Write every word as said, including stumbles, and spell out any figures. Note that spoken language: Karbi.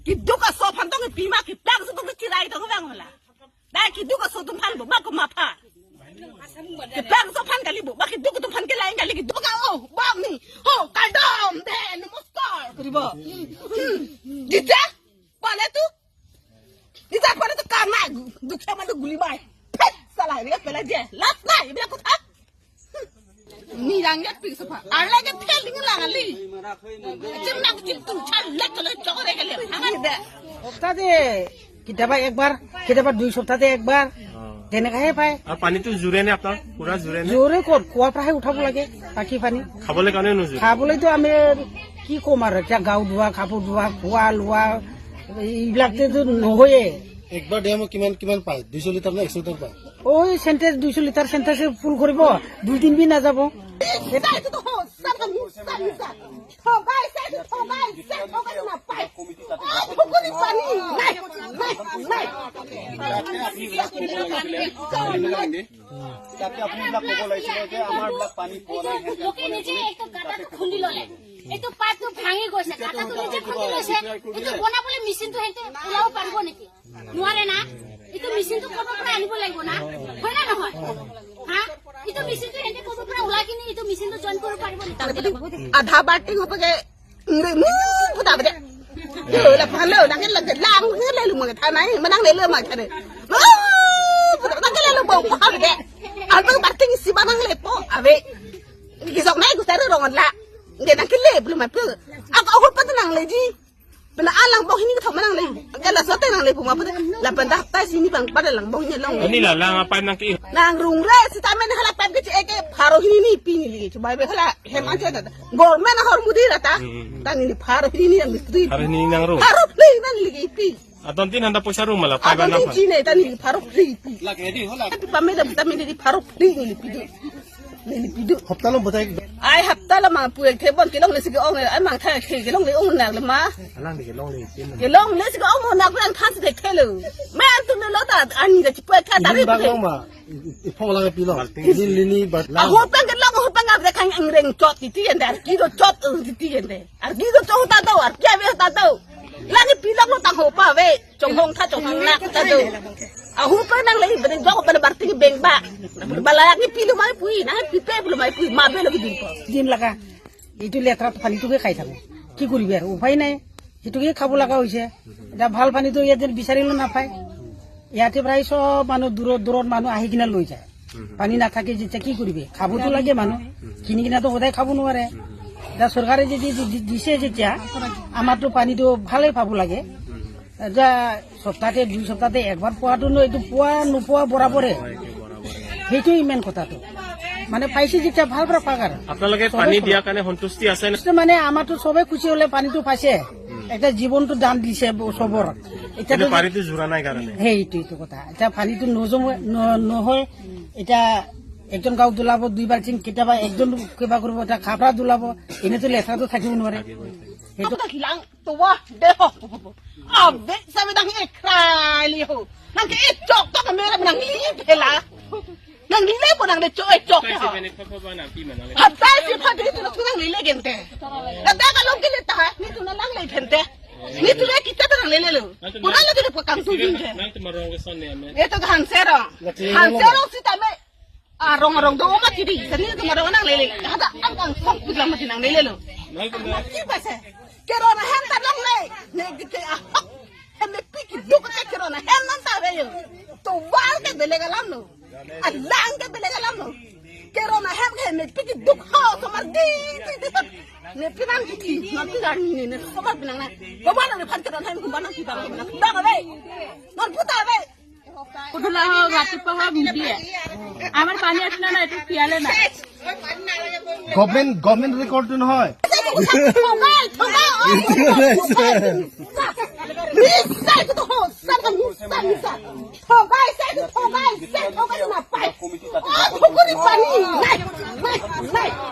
Keduk aso aphan tong pima, keplang aso tong chirai tong vang hala. Dai keduk aso atum aphan bo ma ko ma pha. Keplang aso aphan kali bo, ba keduk atum aphan ke lain kali keduk a, oh, bang ni. Ho, kardom de, namaskar. Kuri bo. Hmm. Dija? Pale tu? Dija pale tu karna dukhe mane guli bai. Phet, sala, ini pala je. Last night, ini aku tak. Ni rang ya pik sopa. Arla ke thel ding lang ali. Chim nang chim tu chal le chale chokre ke le. Hangan de. সপ্তাহতে কেতিয়াবা একবাৰ, কেতিয়াবা দুই সপ্তাহতে একবাৰ, অ। তেনেকাহে পায়। আৰু পানীটো জোৰে নে আপোনাৰ? পুৰা জোৰে নে? জোৰে ক'ত? কুঁৱাৰ পৰাহে উঠাব লাগে, বাকী পানী। খাবলৈ কাৰণে নোজোৰে? খাবলৈতো আমি কি ক'ম আৰু, এতিয়া গাও ধোৱা, কাপোৰ ধোৱা, খোৱা লোৱা, এইবিলাকতো নহয়ে। একবাৰ ডেমত কিমান, কিমান পায়? দুইশ লিটাৰ নে একশ লিটাৰ পায়? ওই সেন্টেজ, দুইশ লিটাৰ সেন্টেজ ফুল কৰিব, দুই তিন দিন নাযাব। এটা, এটা তো সঁচা কথা, মিছা, মিছা। ঠগাইছে, এইটো ঠগাইছে, ঠগাই নাপায়। অ, ফুকুৰি পানী। নাই, নাই, নাই। তাতে আপুনি এইবিলাক ক'ব লাগিছিলে যে আমাৰ এইবিলাক পানী পোৱা নাই, হেন তেন লোকে পোৱা নাই নিজে বুলি। এইটো গাঁতাটো খুলি ল'লে। এইটো পাইপটো ভাঙি গৈছে, গাঁতাটো নিজে খুলি লৈছে। এইটো বনাবলৈ মেচিনটো সিহঁতে ওলাব পাৰিব নেকি? নোৱাৰে না? এইটো মেচিনটো ক'ৰ পৰা আনিব লাগিব না? হয় না নহয়? হা? এইটো মেচিনটো সিহঁতে ক'ৰ পৰা ওলাই কিনি এইটো মেচিনটো জইন কৰিব পাৰিব নেকি? আধা বাল্টিং হ'বগে। Ngre mu puta bede. Yo la phan lo nang la lang nge le lu ma tha nai ma nang le lu ma tha de. Mu puta nang le lu bo pa bede. Alto bating si ba nang le po ave. Ki sok nai ku ta rong la. Nge nang ke le blu ma pu. Ako ahut pa nang le ji. Pena alang bong hini thok ma nang le. Ke la sote nang le pu ma pu. La penta hapta si ni bang pada lang bong ni long. Ani la lang apa nang ke? Nang rung re sitame hala pep ke eke pharo hini ni pi ni li. Chubai be hala hem an chena. Government ahor mudi rata. Hmm. Tani ni pharo hini ni mistri. Pharo hini nangrung. Pharo phli nang ligi pi. Adon tin handa poisa rung mala, pai ba adon nang tin phan. Chine tani pharo phli pi. Lagi di hola. Tapi pameda, pameda di pharo phli ni lipidu. Ni lipidu. Hapta lo batai. Ai hapta lo ma pu ek thebon kelongle si ke-ong, ai ma tha ke kelongle ong nak le ma. Alang de kelongle tin. Kelongle si ke-ong nak an than si de khelo. Ma tu ne lo ta ani de chipu tha ta. Ilin bang long ma. Iphong lang pilo. Balting. Lin lini bat lang. Ahut pen kelong, ahut pen ngap de khang angreng chot titi ende, arki do chot, uh, titi ende. Arki do chot ta do, arki ave ta do. Lang pilong lo tang ho pa ave, chonghong tha chonghong nak ta do. Ahut pen nang le bene jok bene barti beng ba. Bala ni pilu mai pui, na pipe pilu mai pui, ma be lo bidin po. Din laga. এইটো লেতেৰা পানীটোকে খাই থাকো, কি কৰিবি আৰু, উপায় নাই, সেইটোকে খাব লগা হৈছে। এতিয়া ভাল পানীটো ইয়াত যেন বিচাৰিলেও নাপায়, ইয়াতে প্ৰায় চব মানুহ দূৰত দূৰত মানুহ আহি কিনে লৈ যায়। পানী নাথাকে যেতিয়া কি কৰিবি, খাবতো লাগে মানুহ, কিনি কিনেতো সদায় খাব নোৱাৰে। এতিয়া চৰকাৰে যদি দি- দি- দিছে যেতিয়া আমাৰতো পানীটো ভালেই পাব লাগে। এতিয়া সপ্তাহতে দুই সপ্তাহতে একবাৰ পোৱাটো ন, এইটো পোৱা নোপোৱা বৰাবৰে। সেইটো ইমান কথাটো। মানে পাইছে যেতিয়া ভাল পৰা পাক আৰু। আপোনালোকে চবে পানী চবে দিয়াৰ কাৰণে সন্তুষ্টি আছে নে? মানে আমাৰতো চবে খুচি হ'লে পানীটো পাইছে। উম। এতিয়া জীৱনটো দান দিছে ব- চবৰ। এতিয়া কিন্তু তো পানীটো জোৰা নাই কাৰণে। সেইটো, এইটো কথা। এতিয়া পানীটো নজমে-, ন-, নহয়। এতিয়া একজন গাঁও দোলাব, দুই বাল্টিং, কেতিয়াবা একজন কিবা কৰিব, এতিয়া খাপৰা দোলাব, এনেতো লেতেৰাটো থাকিব নোৱাৰে। সেইটো Tua, deho. Ave, sabi nang ekra liho. Nang ke echok to kamera nang li phela. Nang li le po nang le cho echok ho. Atai si pha de tu nang le le gente. Atai ka long ke le ta, ni tu nang le gente. Ni tu le kita nang le le lo. Pura le tu le po kam tu gente. Nang tu marong ke son ne ame. Eto hanserong. Hanserong sitame. Arong arong do ma kidi, sani do ma do nang lele. Hada ang ang kong putlang mati nang lele lo. Mati pase. Kerona hem ta long le. Ne ke ahok. Hem me piki duk ke kerona hem nang ta ve yo. To wal ke beleg alam lo. Alang ke beleg alam lo. Kerona hem ke me piki duk ho somar di di di. Ne pinang kiti, nanti garni ne ne somar pinang na. Ko mana ne phan kerona hem ko mana kita ko mana. Dang ve. Non puta ve. Kudula ho, ratipuwa ho, nidiye. আমাৰ পানী আছে নে নাই, এইটো পিয়ালে নাই। Government, government ৰেকৰ্ডটো নহয়। ঠগাই, ঠগাই, অ, মিছা, এইটো তো সঁচা কথা, মিছা, মিছা। ঠগাইছে, এইটো ঠগাইছে, ঠগাই নাপায়। অ, ফুকুৰি পানী, নাই, নাই, নাই।